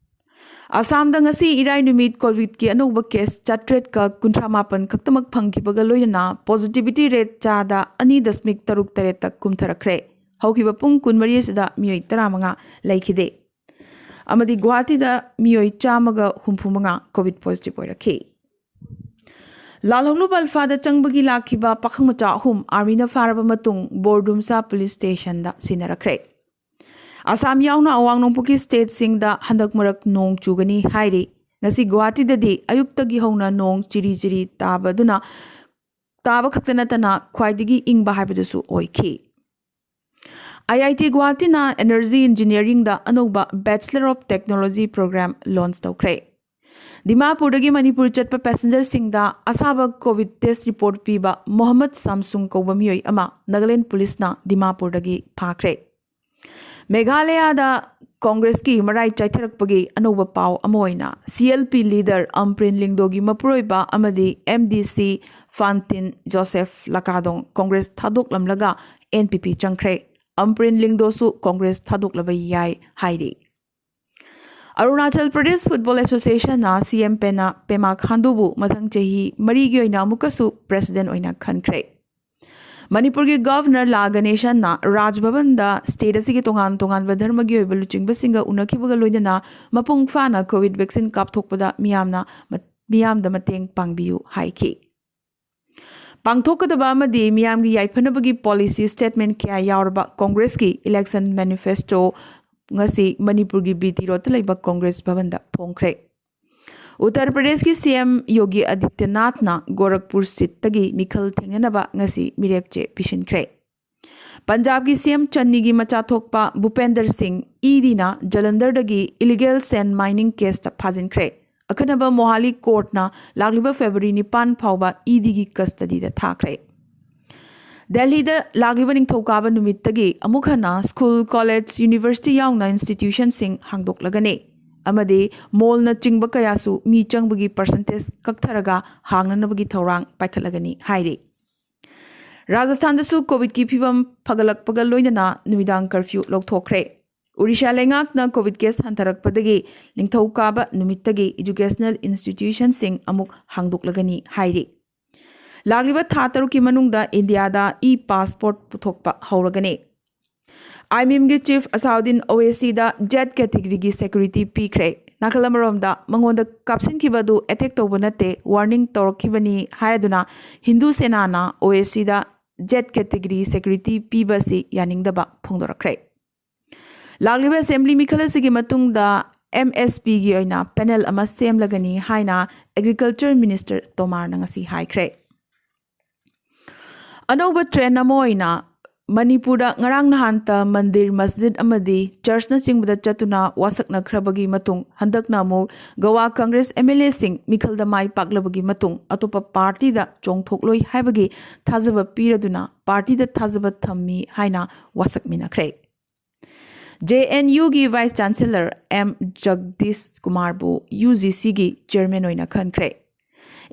ꯑꯁꯥꯝꯗ ꯉꯁꯤ ꯏꯔꯥꯏ ꯅꯨꯃꯤꯠ ꯀꯣꯚꯤꯗꯀꯤ ꯑꯅꯧꯕ ꯀꯦꯁ ꯆꯥꯇ꯭ꯔꯦꯠꯀ ꯀꯨꯟꯊ꯭ꯔꯥ ꯃꯥꯄꯟ ꯈꯛꯇꯃꯛ ꯐꯪꯈꯤꯕꯒ ꯂꯣꯏꯅꯅ ꯄꯣꯖꯤꯇꯤꯚꯤꯇꯤ ꯔꯦꯠ ꯆꯥꯗ ꯑꯅꯤ ꯗꯁꯃꯤꯛ ꯇꯔꯨꯛ ꯇꯔꯦꯠꯇ ꯀꯨꯝꯊꯔꯛꯈ꯭ꯔꯦ꯫ ꯍꯧꯈꯤꯕ ꯄꯨꯡ ꯀꯨꯟꯃꯔꯤ ꯑꯁꯤꯗ ꯃꯤꯑꯣꯏ ꯇꯔꯥꯃꯉꯥ ꯂꯩꯈꯤꯗꯦ꯫ ꯑꯃꯗꯤ ꯒꯨꯋꯥꯍꯥꯇꯤꯗ ꯃꯤꯑꯣꯏ ꯆꯥꯝꯃꯒ ꯍꯨꯝꯐꯨ ꯃꯉꯥ ꯀꯣꯚꯤꯗ ꯄꯣꯖꯤꯇꯤꯚ ꯑꯣꯏꯔꯛꯈꯤ꯫ ꯂꯥꯜꯍꯧꯂꯨꯕ ꯑꯜꯐꯥꯗ ꯆꯪꯕꯒꯤ ꯂꯥꯛꯈꯤꯕ ꯄꯥꯈꯪ ꯃꯆꯥ ꯑꯍꯨꯝ ꯑꯥꯔꯃꯤꯅ ꯐꯥꯔꯕ ꯃꯇꯨꯡ ꯕꯣꯔꯗꯨꯝꯁꯥ ꯄꯨꯂꯤꯁ ꯁ꯭ꯇꯦꯁꯟꯗ ꯁꯤꯟꯅꯔꯛꯈ꯭ꯔꯦ꯫ ꯑꯁꯥꯝ ꯌꯥꯎꯅ ꯑꯋꯥꯡ ꯅꯣꯡꯄꯣꯛꯀꯤ ꯁ꯭ꯇꯦꯠꯁꯤꯡꯗ ꯍꯟꯗꯛ ꯃꯔꯛ ꯅꯣꯡ ꯆꯨꯒꯅꯤ ꯍꯥꯏꯔꯤ꯫ ꯉꯁꯤ ꯒꯨꯋꯥꯍꯥꯇꯤꯗꯗꯤ ꯑꯌꯨꯛꯇꯒꯤ ꯍꯧꯅ ꯅꯣꯡ ꯆꯤꯔꯤ ꯆꯤꯔꯤ ꯇꯥꯕꯗꯨꯅ, ꯇꯥꯕ ꯈꯛꯇ ꯅꯠꯇꯅ ꯈ꯭ꯋꯥꯏꯗꯒꯤ ꯏꯪꯕ ꯍꯥꯏꯕꯗꯨꯁꯨ ꯑꯣꯏꯈꯤ꯫ ꯑꯥꯏ ꯑꯥꯏ ꯇꯤ ꯒꯨꯋꯥꯍꯥꯇꯤꯅ ꯑꯦꯅꯔꯖꯤ ꯏꯟꯖꯤꯅꯤꯌꯥꯔꯤꯡꯗ ꯑꯅꯧꯕ Bachelor of Technology program launch ꯇꯧꯈ꯭ꯔꯦ꯫ ꯗꯤꯃꯥꯄꯨꯔꯗꯒꯤ ꯃꯅꯤꯄꯨꯔ ꯆꯠꯄ ꯄꯦꯁꯦꯟꯖꯔꯁꯤꯡꯗ ꯑꯁꯥꯕ ꯀꯣꯚꯤꯗ ꯇꯦꯁ ꯔꯤꯄꯣꯔꯠ ꯄꯤꯕ ꯃꯣꯍꯝꯃꯗ ꯁꯥꯝꯁꯨꯡ ꯀꯧꯕ ꯃꯤꯑꯣꯏ ꯑꯃ ꯅꯥꯒꯥꯂꯦꯟꯗ ꯄꯨꯂꯤꯁꯅ ꯗꯤꯃꯥꯄꯨꯔꯗꯒꯤ ꯐꯥꯈ꯭ꯔꯦ꯫ ꯃꯦꯘꯥꯂꯌꯥꯗ ꯀꯣꯡꯒ꯭ꯔꯦꯁꯀꯤ ꯃꯔꯥꯏ ꯆꯥꯏꯊꯔꯛꯄꯒꯤ ꯑꯅꯧꯕ ꯄꯥꯎ ꯑꯃ ꯑꯣꯏꯅ ꯁꯤ ꯑꯦꯜ ꯄꯤ ꯂꯤꯗꯔ ꯑꯝꯄ꯭ꯔꯤꯟ ꯂꯤꯡꯗꯣꯒꯤ ꯃꯄꯨꯔꯣꯏꯕ ꯑꯃꯗꯤ ꯑꯦꯝ ꯗꯤ ꯁꯤ ꯐꯥꯟꯇꯤꯟ ꯖꯣꯁꯦꯐ ꯂꯀꯥꯗꯣꯡ ꯀꯣꯡꯒ꯭ꯔꯦꯁ ꯊꯥꯗꯣꯛꯂꯝꯂꯒ ꯑꯦꯟ ꯄꯤ ꯄꯤ ꯆꯪꯈ꯭ꯔꯦ꯫ ꯑꯝꯄ꯭ꯔꯤꯟ ꯂꯤꯡꯗꯣꯁꯨ ꯀꯣꯡꯒ꯭ꯔꯦꯁ ꯊꯥꯗꯣꯛꯂꯕ ꯌꯥꯏ ꯍꯥꯏꯔꯤ꯫ ꯑꯔꯨꯅꯥꯆꯜ ꯄ꯭ꯔꯗꯦꯁ ꯐꯨꯠꯕꯣꯜ ꯑꯦꯁꯣꯁꯤꯌꯦꯁꯟꯅ ꯁꯤ ꯑꯦꯝ ꯄꯦꯃꯥ ꯈꯥꯟꯗꯨꯕꯨ ꯃꯊꯪ ꯆꯍꯤ ꯃꯔꯤꯒꯤ ꯑꯣꯏꯅ ꯑꯃꯨꯛꯀꯁꯨ ꯄ꯭ꯔꯦꯁꯤꯗꯦꯟ ꯑꯣꯏꯅ ꯈꯟꯈ꯭ꯔꯦ꯫ ꯃꯅꯤꯄꯨꯔꯒꯤ ꯒꯚꯔꯅꯔ ꯂꯥ ꯒꯅꯦꯁꯟꯅ ꯔꯥꯖ ꯚꯕꯟꯗ ꯁ꯭ꯇꯦꯠ ꯑꯁꯤꯒꯤ ꯇꯣꯉꯥꯟ ꯇꯣꯉꯥꯟꯕ ꯙꯔꯃꯒꯤ ꯑꯣꯏꯕ ꯂꯨꯆꯤꯡꯕꯁꯤꯡꯒ ꯎꯅꯈꯤꯕꯒ ꯂꯣꯏꯅꯅ ꯃꯄꯨꯡ ꯐꯥꯅ ꯀꯣꯚꯤꯗ ꯚꯦꯛꯁꯤꯟ ꯀꯥꯞꯊꯣꯛꯄꯗ ꯃꯤꯌꯥꯝꯅ, ꯃꯤꯌꯥꯝꯗ ꯃꯇꯦꯡ ꯄꯥꯡꯕꯤꯌꯨ ꯍꯥꯏꯈꯤ꯫ ꯄꯥꯡꯊꯣꯛꯀꯗꯕ ꯑꯃꯗꯤ ꯃꯤꯌꯥꯝꯒꯤ ꯌꯥꯏꯐꯅꯕꯒꯤ ꯄꯣꯂꯤꯁꯤ ꯁ꯭ꯇꯦꯠꯃꯦꯟ ꯀꯌꯥ ꯌꯥꯎꯔꯕ ꯀꯣꯡꯒ꯭ꯔꯦꯁꯀꯤ ꯏꯂꯦꯛꯁꯟ ꯃꯦꯅꯤꯐꯦꯁꯇꯣ ꯉꯁꯤ ꯃꯅꯤꯄꯨꯔꯒꯤ ꯕꯤ ꯇꯤ ꯔꯣꯗꯇ ꯂꯩꯕ ꯀꯣꯡꯒ꯭ꯔꯦꯁ ꯚꯕꯟꯗ ꯐꯣꯡꯈ꯭ꯔꯦ꯫ ꯎꯠꯇꯔ ꯄ꯭ꯔꯗꯦꯁꯀꯤ ꯁꯤ ꯑꯦꯝ ꯌꯣꯒꯤ ꯑꯗꯤꯇ꯭ꯌꯅꯥꯊꯅ ꯒꯣꯔꯈꯄꯨꯔ ꯁꯤꯠꯇꯒꯤ ꯃꯤꯈꯜ ꯊꯦꯡꯅꯅꯕ ꯉꯁꯤ ꯃꯤꯔꯦꯞ ꯆꯦ ꯄꯤꯁꯤꯟꯈ꯭ꯔꯦ꯫ ꯄꯟꯖꯥꯕꯀꯤ ꯁꯤ ꯑꯦꯝ ꯆꯟꯅꯤꯒꯤ ꯃꯆꯥ ꯊꯣꯛꯄ ꯚꯨꯄꯦꯟꯗꯔ ꯁꯤꯡ, ꯏ ꯗꯤꯅ ꯖꯂꯟꯙꯔꯗꯒꯤ ꯏꯂꯤꯒꯦꯜ ꯁꯦꯟ ꯃꯥꯏꯅꯤꯡ ꯀꯦꯁꯇ ꯐꯥꯖꯤꯟꯈ꯭ꯔꯦ꯫ ꯑꯈꯟꯅꯕ ꯃꯣꯍꯥꯂꯤ ꯀꯣꯔꯠꯅ ꯂꯥꯛꯂꯤꯕ ꯐꯦꯕ꯭ꯔꯨꯋꯥꯔꯤ ꯅꯤꯄꯥꯟ ꯐꯥꯎꯕ ꯏ ꯗꯤꯒꯤ ꯀꯁꯇꯗꯤꯗ ꯊꯥꯈ꯭ꯔꯦ꯫ ꯗꯦꯜꯍꯤꯗ ꯂꯥꯛꯂꯤꯕ ꯅꯤꯡꯊꯧꯀꯥꯕ ꯅꯨꯃꯤꯠꯇꯒꯤ ꯑꯃꯨꯛ ꯍꯟꯅ ꯁ꯭ꯀꯨꯜ, ꯀꯣꯂꯦꯖ, ꯌꯨꯅꯤꯚꯔꯁꯤꯇꯤ ꯌꯥꯎꯅ ꯏꯟꯁꯇꯤꯇ꯭ꯌꯨꯁꯟꯁꯤꯡ ꯍꯥꯡꯗꯣꯛꯂꯒꯅꯤ ꯑꯃꯗꯤ ꯃꯣꯜꯅꯆꯤꯡꯕ ꯀꯌꯥꯁꯨ ꯃꯤ ꯆꯪꯕꯒꯤ ꯄꯔꯁꯦꯟꯇꯦꯖ ꯀꯛꯊꯔꯒ ꯍꯥꯡꯅꯅꯕꯒꯤ ꯊꯧꯔꯥꯡ ꯄꯥꯏꯈꯠꯂꯒꯅꯤ ꯍꯥꯏꯔꯤ꯫ ꯔꯥꯖꯁꯊꯥꯟꯗꯁꯨ ꯀꯣꯚꯤꯗꯀꯤ ꯐꯤꯕꯝ ꯐꯒꯠꯂꯛꯄꯒ ꯂꯣꯏꯅꯅ ꯅꯨꯃꯤꯗꯥꯡ ꯀꯔꯐ꯭ꯌꯨ ꯂꯧꯊꯣꯛꯈ꯭ꯔꯦ꯫ ꯑꯣꯔꯤꯁꯥ ꯂꯩꯉꯥꯛꯅ ꯀꯣꯚꯤꯗ ꯀꯦꯁ ꯍꯟꯊꯔꯛꯄꯗꯒꯤ ꯅꯤꯡꯊꯧꯀꯥꯕ ꯅꯨꯃꯤꯠꯇꯒꯤ ꯏꯗꯨꯀꯦꯁꯅꯦꯜ ꯏꯟꯁꯇꯤꯇ꯭ꯌꯨꯁꯟꯁꯤꯡ ꯑꯃꯨꯛ ꯍꯥꯡꯗꯣꯛꯂꯒꯅꯤ ꯍꯥꯏꯔꯤ꯫ ꯂꯥꯛꯂꯤꯕ ꯊꯥ ꯇꯔꯨꯛꯀꯤ ꯃꯅꯨꯡꯗ ꯏꯟꯗꯤꯌꯥꯗ ꯏ ꯄꯥꯁꯄꯣꯔꯠ ꯄꯨꯊꯣꯛꯄ ꯍꯧꯔꯒꯅꯤ꯫ ꯑꯥꯏꯃꯤꯝꯒꯤ ꯆꯤꯐ ꯑꯁꯥꯎꯗꯤꯟ ꯑꯣꯋꯦꯁꯤꯗ ꯖꯦꯠ ꯀꯦꯇꯦꯒꯔꯤꯒꯤ ꯁꯦꯀ꯭ꯌꯨꯔꯤꯇꯤ ꯄꯤꯈ꯭ꯔꯦ꯫ ꯅꯥꯀꯜ ꯑꯃꯔꯣꯝꯗ ꯃꯉꯣꯟꯗ ꯀꯥꯞꯁꯤꯟꯈꯤꯕ ꯑꯗꯨ ꯑꯦꯇꯦꯛ ꯇꯧꯕ ꯅꯠꯇꯦ, ꯋꯥꯔꯅꯤꯡ ꯇꯧꯔꯛꯈꯤꯕꯅꯤ ꯍꯥꯏꯔꯗꯨꯅ ꯍꯤꯟꯗꯨ ꯁꯦꯅꯥꯅ ꯑꯣꯋꯦꯁꯤꯗ ꯖꯦꯠ ꯀꯦꯇꯦꯒꯔꯤ ꯁꯦꯀ꯭ꯌꯨꯔꯤꯇꯤ ꯄꯤꯕ ꯑꯁꯤ ꯌꯥꯅꯤꯡꯗꯕ ꯐꯣꯡꯗꯣꯔꯛꯈ꯭ꯔꯦ꯫ ꯂꯥꯛꯂꯤꯕ ꯑꯦꯁꯦꯝꯕ꯭ꯂꯤ ꯃꯤꯈꯜ ꯑꯁꯤꯒꯤ ꯃꯇꯨꯡꯗ ꯑꯦꯝ ꯑꯦꯁ ꯄꯤꯒꯤ ꯑꯣꯏꯅ ꯄꯦꯅꯦꯜ ꯑꯃ ꯁꯦꯝꯂꯒꯅꯤ ꯍꯥꯏꯅ ꯑꯦꯒ꯭ꯔꯤꯀꯜꯆꯔ ꯃꯤꯅꯤꯁꯇꯔ ꯇꯣꯃꯥꯔꯅ ꯉꯁꯤ ꯍꯥꯏꯈ꯭ꯔꯦ꯫ ꯑꯅꯧꯕ ꯇ꯭ꯔꯦꯟ ꯑꯃ ꯑꯣꯏꯅ ꯃꯅꯤꯄꯨꯔꯗ ꯉꯔꯥꯡ ꯅꯍꯥꯟꯇ ꯃꯟꯗꯤꯔ, ꯃꯁꯖꯤꯗ ꯑꯃꯗꯤ ꯆꯔꯆꯅꯆꯤꯡꯕꯗ ꯆꯠꯇꯨꯅ ꯋꯥꯁꯛꯅꯈ꯭ꯔꯕꯒꯤ ꯃꯇꯨꯡ, ꯍꯟꯗꯛꯅ ꯑꯃꯨꯛ ꯒꯋꯥ ꯀꯪꯒ꯭ꯔꯦꯁ ꯑꯦꯝ ꯑꯦꯜ ꯑꯦꯁꯤꯡ ꯃꯤꯈꯜꯗ ꯃꯥꯏ ꯄꯥꯛꯂꯕꯒꯤ ꯃꯇꯨꯡ ꯑꯇꯣꯞꯄ ꯄꯥꯔꯇꯤꯗ ꯆꯣꯡꯊꯣꯛꯂꯣꯏ ꯍꯥꯏꯕꯒꯤ ꯊꯥꯖꯕ ꯄꯤꯔꯗꯨꯅ ꯄꯥꯔꯇꯤꯗ ꯊꯥꯖꯕ ꯊꯝꯃꯤ ꯍꯥꯏꯅ ꯋꯥꯁꯛꯃꯤꯟꯅꯈ꯭ꯔꯦ꯫ ꯖꯦ ꯑꯦꯟ ꯌꯨꯒꯤ ꯚꯥꯏꯁ ꯆꯥꯟꯁꯦꯂꯔ ꯑꯦꯝ ꯖꯒꯗꯤꯁ ꯀꯨꯃꯥꯔꯕꯨ ꯌꯨ ꯖꯤ ꯁꯤꯒꯤ ꯆꯤꯌꯔꯃꯦꯟ ꯑꯣꯏꯅ ꯈꯟꯈ꯭ꯔꯦ꯫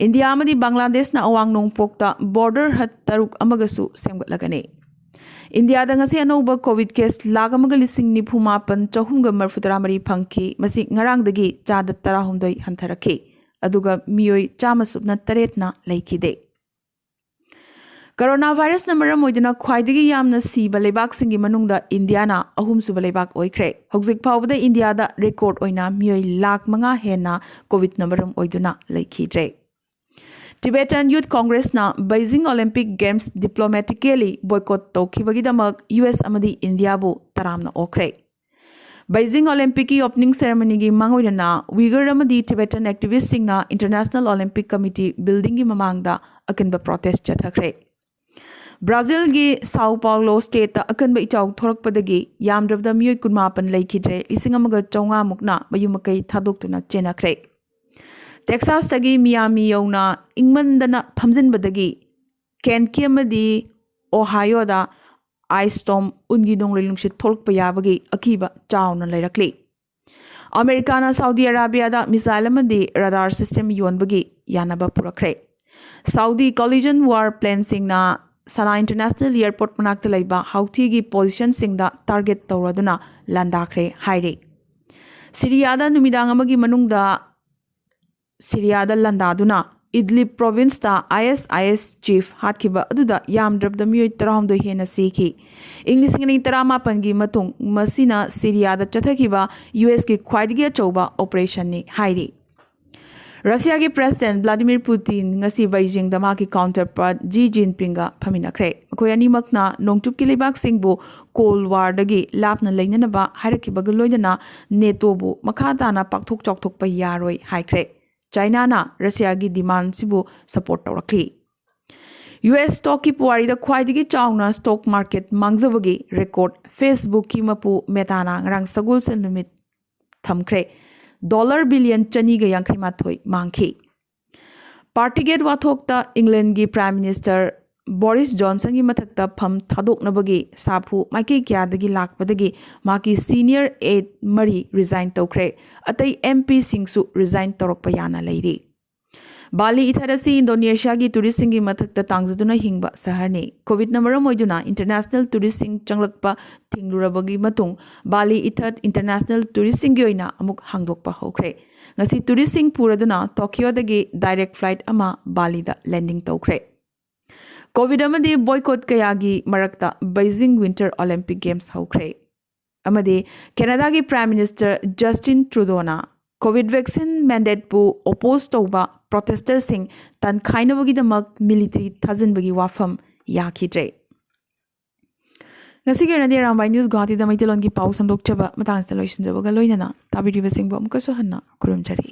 ꯏꯟꯗꯤꯌꯥ ꯑꯃꯗꯤ ꯕꯪꯒ꯭ꯂꯥꯗꯦꯁꯅ ꯑꯋꯥꯡ ꯅꯣꯡꯄꯣꯛꯇ ꯕꯣꯔꯗꯔ ꯍꯠ ꯇꯔꯨꯛ ꯑꯃꯒꯁꯨ ꯁꯦꯝꯒꯠꯂꯒꯅꯤ꯫ ꯏꯟꯗꯤꯌꯥꯗ ꯉꯁꯤ ꯑꯅꯧꯕ ꯀꯣꯚꯤꯗ ꯀꯦꯁ ꯂꯥꯈ ꯑꯃꯒ ꯂꯤꯁꯤꯡ ꯅꯤꯐꯨ ꯃꯥꯄꯟ ꯆꯍꯨꯝꯒ ꯃꯔꯤꯐꯨ ꯇꯔꯥ ꯃꯔꯤ ꯐꯪꯈꯤ꯫ ꯃꯁꯤ ꯉꯔꯥꯡꯗꯒꯤ ꯆꯥꯗ ꯇꯔꯥꯍꯨꯝꯗꯣꯏ ꯍꯟꯊꯔꯛꯈꯤ꯫ ꯑꯗꯨꯒ ꯃꯤꯑꯣꯏ ꯆꯥꯝꯃ ꯁꯨꯞꯅ ꯇꯔꯦꯠꯅ ꯂꯩꯈꯤꯗꯦ꯫ ꯀꯣꯔꯣꯅꯥ ꯚꯥꯏꯔꯁꯅ ꯃꯔꯝ ꯑꯣꯏꯗꯨꯅ ꯈ꯭ꯋꯥꯏꯗꯒꯤ ꯌꯥꯝꯅ ꯁꯤꯕ ꯂꯩꯕꯥꯛꯁꯤꯡꯒꯤ ꯃꯅꯨꯡꯗ ꯏꯟꯗꯤꯌꯥꯅ ꯑꯍꯨꯝꯁꯨꯕ ꯂꯩꯕꯥꯛ ꯑꯣꯏꯈ꯭ꯔꯦ꯫ ꯍꯧꯖꯤꯛ ꯐꯥꯎꯕꯗ ꯏꯟꯗꯤꯌꯥꯗ ꯔꯦꯀꯣꯔꯗ ꯑꯣꯏꯅ ꯃꯤꯑꯣꯏ ꯂꯥꯈ ꯃꯉꯥ ꯍꯦꯟꯅ ꯀꯣꯚꯤꯗꯅ ꯃꯔꯝ ꯑꯣꯏꯗꯨꯅ ꯂꯩꯈꯤꯗ꯭ꯔꯦ꯫ ꯇꯤꯕꯦꯇꯟ ꯌꯨꯊ ꯀꯣꯡꯒ꯭ꯔꯦꯁꯅ Beijing Olympic games diplomatically boycott ꯇꯧꯈꯤꯕꯒꯤꯗꯃꯛ ꯌꯨ ꯑꯦꯁ ꯑꯃꯗꯤ ꯏꯟꯗꯤꯌꯥꯕꯨ ꯇꯔꯥꯝꯅ ꯑꯣꯛꯈ꯭ꯔꯦ꯫ ꯕꯩꯖꯤꯡ ꯑꯣꯂꯤꯝꯄꯤꯛꯀꯤ ꯑꯣꯄꯅꯤꯡ ꯁꯦꯔꯦꯃꯅꯤꯒꯤ ꯃꯥꯡꯑꯣꯏꯅꯅ ꯋꯤꯒꯔ ꯑꯃꯗꯤ ꯇꯤꯕꯦꯇꯟ ꯑꯦꯛꯇꯤꯚꯤꯁ꯭ꯠꯁꯤꯡꯅ ꯏꯟꯇꯔꯅꯦꯁꯅꯦꯜ ꯑꯣꯂꯤꯝꯄꯤꯛ ꯀꯃꯤꯇꯤ ꯕꯤꯜꯗꯤꯡꯒꯤ ꯃꯃꯥꯡꯗ ꯑꯀꯟꯕ ꯄ꯭ꯔꯣꯇꯦꯁ꯭ꯠ ꯆꯠꯊꯈ꯭ꯔꯦ꯫ ꯕ꯭ꯔꯥꯖꯤꯜꯒꯤ ꯁꯥꯎ ꯄꯥꯎꯂꯣ ꯁ꯭ꯇꯦꯠꯇ ꯑꯀꯟꯕ ꯏꯆꯥꯎ ꯊꯣꯔꯛꯄꯗꯒꯤ ꯌꯥꯝꯗ꯭ꯔꯕꯗ ꯃꯤꯑꯣꯏ ꯀꯨꯟꯃꯥꯄꯟ ꯂꯩꯈꯤꯗ꯭ꯔꯦ, ꯂꯤꯁꯤꯡ ꯑꯃꯒ ꯆꯥꯝꯃꯉꯥ ꯃꯨꯛꯅ ꯃꯌꯨꯝ ꯃꯀꯩ ꯊꯥꯗꯣꯛꯇꯨꯅ ꯆꯦꯟꯅꯈ꯭ꯔꯦ꯫ ꯇꯦꯛꯁꯥꯁꯇꯒꯤ ꯃꯤꯌꯥꯃꯤ ꯌꯧꯅ ꯏꯪꯃꯟꯗꯅ ꯐꯝꯖꯤꯟꯕꯗꯒꯤ ꯀꯦꯟꯀꯤ ꯑꯃꯗꯤ ꯑꯣꯍꯥꯏꯌꯣꯗ ꯑꯥꯏꯁ ꯁ꯭ꯇꯣꯝ, ꯎꯟꯒꯤ ꯅꯣꯡꯂꯩ ꯅꯨꯡꯁꯤꯠ ꯊꯣꯛꯂꯛꯄ ꯌꯥꯕꯒꯤ ꯑꯀꯤꯕ ꯆꯥꯎꯅ ꯂꯩꯔꯛꯂꯤ꯫ ꯑꯃꯦꯔꯤꯀꯥꯅ ꯁꯥꯎꯗꯤ ꯑꯔꯥꯕꯤꯌꯥꯗ ꯃꯤꯁꯥꯏꯜ ꯑꯃꯗꯤ ꯔꯥꯗꯥꯔ ꯁꯤꯁꯇꯦꯝ ꯌꯣꯟꯕꯒꯤ ꯌꯥꯅꯕ ꯄꯨꯔꯛꯈ꯭ꯔꯦ꯫ ꯁꯥꯎꯗꯤ ꯀꯣꯂꯤꯖꯟ ꯋꯥꯔ ꯄ꯭ꯂꯦꯟꯁꯤꯡꯅ ꯁꯅꯥ ꯏꯟꯇꯔꯅꯦꯁꯅꯦꯜ ꯑꯦꯌꯔꯄꯣꯔꯠ ꯃꯅꯥꯛꯇ ꯂꯩꯕ ꯍꯥꯎꯊꯤꯒꯤ ꯄꯣꯖꯤꯁꯟꯁꯤꯡꯗ ꯇꯥꯔꯒꯦꯠ ꯇꯧꯔꯗꯨꯅ ꯂꯥꯟꯗꯥꯈ꯭ꯔꯦ ꯍꯥꯏꯔꯤ꯫ ꯁꯤꯔꯤꯌꯥꯗ ꯅꯨꯃꯤꯗꯥꯡ ꯑꯃꯒꯤ ꯃꯅꯨꯡꯗ ꯁꯤꯔꯤꯌꯥꯗ ꯂꯥꯟꯗꯥꯗꯨꯅ ꯏꯗꯂꯤꯕ ꯄ꯭ꯔꯣꯚꯤꯟꯁꯇ ISIS ꯆꯤꯐ ꯍꯥꯠꯈꯤꯕ ꯑꯗꯨꯗ ꯌꯥꯝꯗ꯭ꯔꯕꯗ ꯃꯤꯑꯣꯏ ꯇꯔꯥꯍꯨꯝꯗꯣꯏ ꯍꯦꯟꯅ ꯁꯤꯈꯤ꯫ ꯏꯪ ꯂꯤꯁꯤꯡ ꯑꯅꯤ ꯇꯔꯥꯃꯥꯄꯟꯒꯤ ꯃꯇꯨꯡ ꯃꯁꯤꯅ ꯁꯤꯔꯤꯌꯥꯗ ꯆꯠꯊꯈꯤꯕ USꯀꯤ ꯈ꯭ꯋꯥꯏꯗꯒꯤ ꯑꯆꯧꯕ ꯑꯣꯄꯔꯦꯁꯟꯅꯤ ꯍꯥꯏꯔꯤ꯫ ꯔꯁꯤꯌꯥꯒꯤ ꯄ꯭ꯔꯦꯁꯤꯗꯦꯟꯠ ꯚ꯭ꯂꯥꯗꯤꯃꯤꯔ ꯄꯨꯇꯤꯟ ꯉꯁꯤ ꯕꯩꯖꯤꯡꯗ ꯃꯍꯥꯛꯀꯤ ꯀꯥꯎꯟꯇꯔꯄꯥꯔꯠ ꯖꯤ ꯖꯤꯟꯄꯤꯡꯒ ꯐꯝꯃꯤꯟꯅꯈ꯭ꯔꯦ꯫ ꯃꯈꯣꯏ ꯑꯅꯤꯃꯛꯅ ꯅꯣꯡꯆꯨꯞꯀꯤ ꯂꯩꯕꯥꯛꯁꯤꯡꯕꯨ ꯀꯣꯜ ꯋꯥꯔꯗꯒꯤ ꯂꯥꯞꯅ ꯂꯩꯅꯅꯕ ꯍꯥꯏꯔꯛꯈꯤꯕꯒ ꯂꯣꯏꯅꯅ ꯅꯦꯇꯣꯕꯨ ꯃꯈꯥ ꯇꯥꯅ ꯄꯥꯛꯊꯣꯛ ꯆꯥꯎꯊꯣꯛꯄ ꯌꯥꯔꯣꯏ ꯍꯥꯏꯈ꯭ꯔꯦ꯫ ꯆꯥꯏꯅꯥꯅ ꯔꯁꯤꯌꯥꯒꯤ ꯗꯤꯃꯥꯟꯁꯤꯕꯨ ꯁꯄꯣꯔꯠ ꯇꯧꯔꯛꯂꯤ꯫ US ꯁ꯭ꯇꯣꯛꯀꯤ ꯄꯨꯋꯥꯔꯤꯗ ꯈ꯭ꯋꯥꯏꯗꯒꯤ ꯆꯥꯎꯅ ꯁ꯭ꯇꯣꯛ ꯃꯥꯔꯀꯦꯠ ꯃꯥꯡꯖꯕꯒꯤ ꯔꯦꯀꯣꯔꯗ Facebookꯀꯤ ꯃꯄꯨ ꯃꯦꯇꯥꯅ ꯉꯔꯥꯡ ꯁꯒꯣꯜꯁꯦꯟ ꯅꯨꯃꯤꯠ ꯊꯝꯈ꯭ꯔꯦ꯫ ꯗꯣꯂꯔ ꯕꯤꯂꯤꯌꯟ ꯆꯅꯤꯒ ꯌꯥꯡꯈꯩ ꯃꯥꯊꯣꯏ ꯃꯥꯡꯈꯤ꯫ ꯄꯥꯔꯇꯤꯒꯦꯠ ꯋꯥꯊꯣꯛꯇ ꯏꯪꯂꯦꯟꯒꯤ ꯄ꯭ꯔꯥꯏꯝ ꯃꯤꯅꯤꯁꯇꯔ ꯕꯣꯔꯤꯁ ꯖꯣꯟꯁꯟꯒꯤ ꯃꯊꯛꯇ ꯐꯝ ꯊꯥꯗꯣꯛꯅꯕꯒꯤ ꯁꯥꯐꯨ ꯃꯥꯏꯀꯩ ꯀꯌꯥꯗꯒꯤ ꯂꯥꯛꯄꯗꯒꯤ ꯃꯍꯥꯛꯀꯤ ꯁꯤꯅꯤꯌꯔ ꯑꯦꯗ ꯃꯔꯤ ꯔꯤꯖꯥꯏꯟ ꯇꯧꯈ꯭ꯔꯦ꯫ ꯑꯇꯩ MPꯁꯤꯡꯁꯨ ꯔꯤꯖꯥꯏꯟ ꯇꯧꯔꯛꯄ ꯌꯥꯅ ꯂꯩꯔꯤ꯫ ꯕꯥꯂꯤ ꯏꯊꯠ ꯑꯁꯤ ꯏꯟꯗꯣꯅꯦꯁꯤꯌꯥꯒꯤ ꯇꯨꯔꯤꯁꯁꯤꯡꯒꯤ ꯃꯊꯛꯇ ꯇꯥꯡꯖꯗꯨꯅ ꯍꯤꯡꯕ ꯁꯍꯔꯅꯤ꯫ ꯀꯣꯚꯤꯗꯅ ꯃꯔꯝ ꯑꯣꯏꯗꯨꯅ ꯏꯟꯇꯔꯅꯦꯁꯅꯦꯜ ꯇꯨꯔꯤꯁꯁꯤꯡ ꯆꯪꯂꯛꯄ ꯊꯤꯡꯂꯨꯔꯕꯒꯤ ꯃꯇꯨꯡ ꯕꯥꯂꯤ ꯏꯊꯠ ꯏꯟꯇꯔꯅꯦꯁꯅꯦꯜ ꯇꯨꯔꯤꯁꯁꯤꯡꯒꯤ ꯑꯣꯏꯅ ꯑꯃꯨꯛ ꯍꯥꯡꯗꯣꯛꯄ ꯍꯧꯈ꯭ꯔꯦ꯫ ꯉꯁꯤ ꯇꯨꯔꯤꯁꯁꯤꯡ ꯄꯨꯔꯗꯨꯅ ꯇꯣꯀꯤꯌꯣꯗꯒꯤ ꯗꯥꯏꯔꯦꯛ ꯐ꯭ꯂꯥꯏꯠ ꯑꯃ ꯕꯥꯂꯤꯗ ꯂꯦꯟꯗꯤꯡ ꯇꯧꯈ꯭ꯔꯦ꯫ ꯀꯣꯚꯤꯗ ꯑꯃꯗꯤ ꯕꯣꯏꯀꯣꯠ ꯀꯌꯥꯒꯤ ꯃꯔꯛꯇ ꯕꯩꯖꯤꯡ ꯋꯤꯟꯇꯔ ꯑꯣꯂꯤꯝꯄꯤꯛ ꯒꯦꯝꯁ ꯍꯧꯈ꯭ꯔꯦ꯫ ꯑꯃꯗꯤ ꯀꯦꯅꯥꯗꯥꯒꯤ ꯄ꯭ꯔꯥꯏꯝ ꯃꯤꯅꯤꯁꯇꯔ ꯖꯁꯇꯤꯟ ꯇ꯭ꯔꯨꯗꯣꯅ ꯀꯣꯚꯤꯗ ꯚꯦꯛꯁꯤꯟ ꯃꯦꯟꯗꯦꯠꯄꯨ ꯑꯣꯄꯣꯖ ꯇꯧꯕ ꯄ꯭ꯔꯣꯇꯦꯁꯇꯔꯁꯤꯡ ꯇꯥꯟꯈꯥꯏꯅꯕꯒꯤꯗꯃꯛ ꯃꯤꯂꯤꯇꯔꯤ ꯊꯥꯖꯤꯟꯕꯒꯤ ꯋꯥꯐꯝ ꯌꯥꯈꯤꯗ꯭ꯔꯦ꯫ ꯉꯁꯤꯒꯤ ꯑꯣꯏꯅꯗꯤ ꯑꯔꯥꯝꯕꯥꯏ ꯅ꯭ꯌꯨꯁ ꯒꯨꯋꯥꯍꯥꯇꯤꯗ ꯃꯩꯇꯩꯂꯣꯟꯒꯤ ꯄꯥꯎ ꯁꯟꯗꯣꯛꯆꯕ ꯃꯇꯥꯡꯁꯤꯗ ꯂꯣꯏꯁꯤꯟꯖꯕꯒ ꯂꯣꯏꯅꯅ ꯇꯥꯕꯤꯔꯤꯕꯁꯤꯡꯕꯨ ꯑꯃꯨꯛꯀꯁꯨ ꯍꯟꯅ ꯈꯨꯔꯨꯝꯖꯔꯤ꯫